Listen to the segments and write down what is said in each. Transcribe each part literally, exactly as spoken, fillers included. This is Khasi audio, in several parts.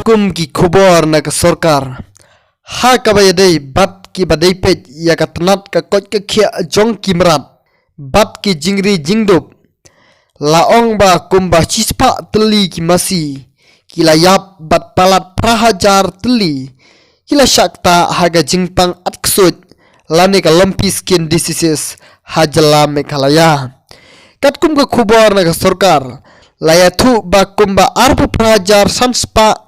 Kum ki khubor na ka sorkar, ha kaba ïadei bad kiba dei peit ïa ka tnat ka koit ka khiah jong ki mrad bad ki jingri jingdup, la ong ba kumba shispah tylli ki masi ki la ïap bad palat phra hajar tylli ki la shah ktah ha ka jingpang atksuid lane ka lumpy skin diseases ha jylla Meghalaya. Katkum ka khubor na ka sorkar, la ïathuh ba kumba arphew phra hajar san spah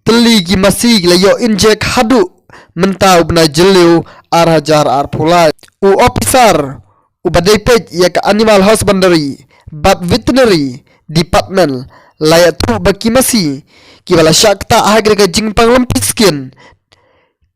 tylli ki masi ki la ïoh injek haduh mynta u bnai Jylliew ar hajar arphew lai. U ophisar uba dei peit ïa ka Animal Husbandry bad Veterinary Department la ïathuh ba ki masi kiba la shah ktah ha kane ka jingpang lumpy skin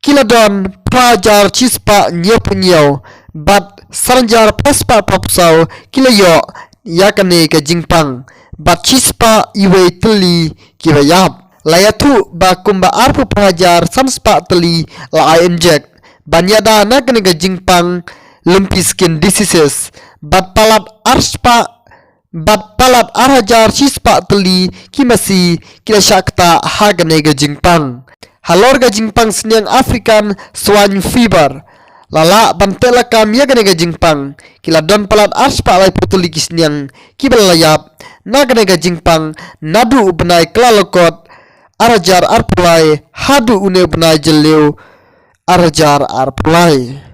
ki la don phra hajar shispah hynñiewphew hynñiew bad san hajar phra spah phra phew saw ki la ïoh ïa kane ka jingpang bad shispah uwei tylli kiba ïap. La ïathuh ba kumba arphew phra hajar san spah tylli la ai injek ban ïada na kane ka jingpang lumpy skin diseases bad palat ar spah bad palat ar hajar shispah tylli ki masi ki la shah ktah ha kane ka jingpang. Halor ka jingpang sniang African Swine Fever, la lah ban teh lakam ïa kane ka jingpang, ki la don palat ar spah laiphew tylli ki sniang kiba la ïap na kane ka jingpang naduh u bnai Kyllalyngkot ar hajar arphew lai haduh une u bnai Jylliew ar hajar arphew lai.